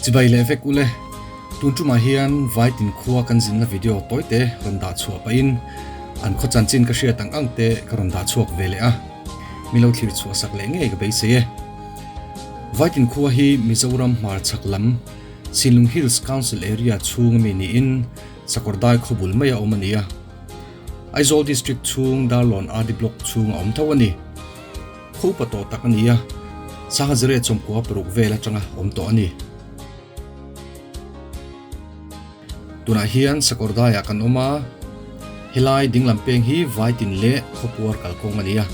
Chibai leh vek ule, tun tumah hian Vaitin khua kan zinna video tawite rawn dah chhuah pahin an khaw chanchin ka hriat ang ang te ka rawn dah chhuak ve leh a, mi lo thlir chhuah sak leh ngei ka beisei e. Vaitin khua hi Mizoram hmarchhak lam Sinlung Hills Council Area chhung ami niin Sakawrdai khaw bul maia awm a ni a. Aizawl District chhung Darlawn RD Block chhung a awm tho a ni. Khaw upa tawh tak a ni a, Sangha zireh chawmkua paruk vel atanga awm tawh a ni. Tunah hian Sakawrdaiah kan awm a, helai dinglam peng hi Vaitin leh Khawpuar kalkawng a ni a.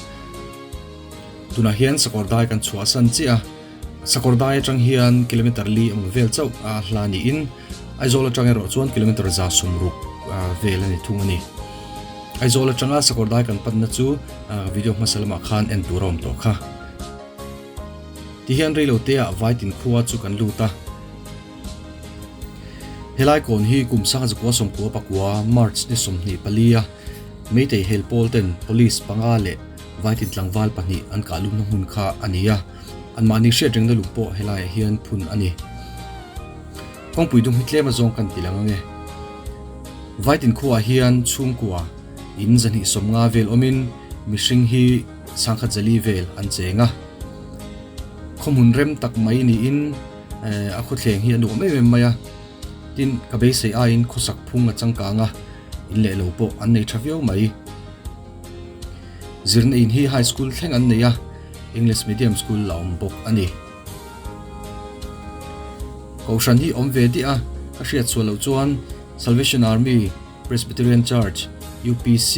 Tunah hian Sakawrdai kan chhuahsan chiah a, Sakawrdai atang hian kilometer li emaw vel chauh a hla niin Aizawl atang erawh chuan kilometer 160 vel a ni thung a ni. Aizawl atanga Sakawrdai kan panna chu video hmasa lamah khan en tur a awm tawh kha. Tihian reilote ah Vaitin khua chu kan lut a. Helai kawn hi kum sangzakua sawmkua pakua March ni 24 a Meitei hel pawl ten Police panga leh Vaitin tlangval pahnih an kahlumna hmun kha a ni a. Anmahni hriat rengna lung pawh helaiah hian phun a ni. Kawngpui dum hi tlem azawng kan ti lang ange. Vaitin khuaah hian chhungkua in 250 vel awmin mihring hi sangkhat zali vel an cheng a. Khawhmun rem tak mai niin a khawthleng hi a nuam em em mai a. Tin, ka beisei aiin khawsak phung a changkang a, in leh lo pawh an nei tha viau mai. Zirna in hi high school thleng an nei a, English medium school a awm bawk a ni. Kohhran hi awm ve diah a, ka hriat chhuah loh chuan Salvation Army, Presbyterian Church, UPC,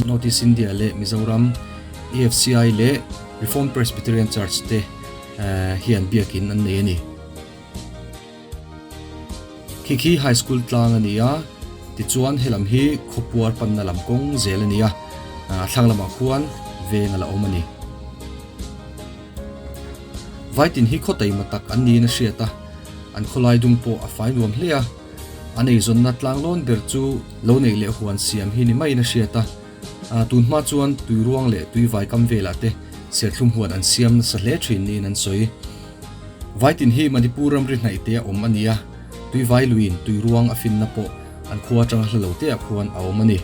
North East India leh Mizoram, AFCI leh Reformed Presbyterian Church te hian biakin an nei a ni. Khi khi High School tlang a ni a, tichuan helam hi khawpuar panna lam kawng zel a ni a, a thlang lamah khuan veng a la awm a ni. Vaitin hi khaw taima tak an niin a hriat a, an khawlai dung pawh a fai nuam hle a, an eizawnna tlanglawn ber chu lo neih leh huan siam hi ni maiin a hriat a, tun hma chuan tuiruang leh tuivai kam velah te serthlum huan an siam nasa hle thin niin an sawi. Vaitin hi Manipur ramri hnaih te a awm a ni a, tuivai luiin tuiruang a finna pawh an khua atanga hla lo te ah khuan a awm a ni.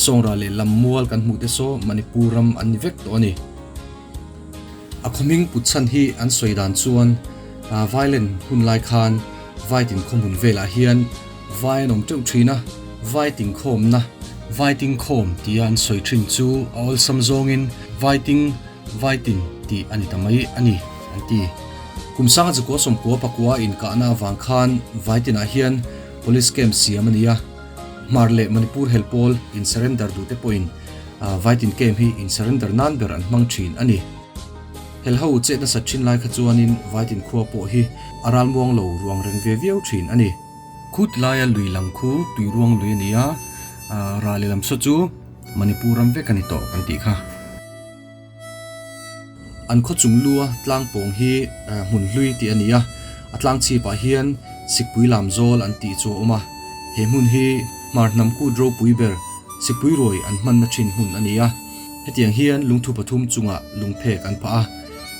Sawngra leh Lammual kan hmuh te saw Manipur ram an ni vek tawh a ni. A khawhming put chhan hi an sawi dan chuan Vailen hun lai khan Vaitin khawhmun velah hian vai an awm teuh thin a, Vaiting khawmna, Vaiting khawm tia an sawi thin chu a awlsam zawngin Vaiting, Vaitin tih a ni ta mai a ni, an ti. Kum sanga zakua sawmkua pakua inkahna avang khan Vaitinah hian Police camp siam a ni a. Hmar leh Manipur hel pawl in surrender duh te pawhin Vaitin camp hi in surrender nan ber an hmang thin a ni. Hel ho chet nasat thin lai kha chuanin Vaitin khua pawh hi a ralmuang lo ruang reng ve viau thin a ni. Khut laia lui lang khu tuiruang lui a ni a, ral lehlam saw chu Manipur ram vek a ni tawh kan tih kha. An khaw chung lua tlang pawng hi hmun hlui tih a ni a, a tlang chhipah hian Sikpui lam zawl an tih chu a awm a. He hmun hi Hmar hnam kut ropui ber Sikpui ruai an hmanna thin hmun a ni a. Hetiang hian lungthu pathum chungah lungphek an phah a,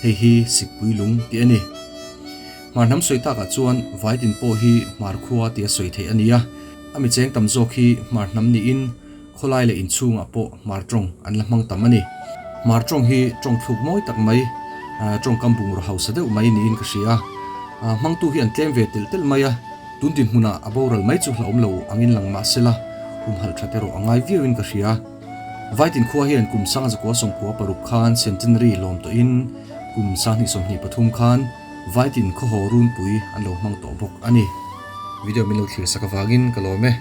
hei hi Sikpui lung tih a ni. Hmar hnam sawi takah chuan Vaitin pawh hi Hmar khua tia sawi theih a ni a, a mi cheng tam zawk hi Hmar hnam niin Khawlai leh inchhungah pawh Hmar tawng an la hmang tam a ni. Hmar tawng hi tawng thluk mawi tak mai, tawngkam bungraw hausa deuh mai niin ka hria. Hmangtu hi an tlem ve telh telh mai a, tun dinhmunah a boral mai chu hlauhawm lo angin lang mah sela, humhalh that erawh a ngai viauin ka hria. Vaitin khua hian kum 1996 khan centenary lawm tawhin kum 2023 khan Vaitin khawhaw runpui an lo hmang tawh bawk a ni. Video min lo thlir sak avangin ka lawm e.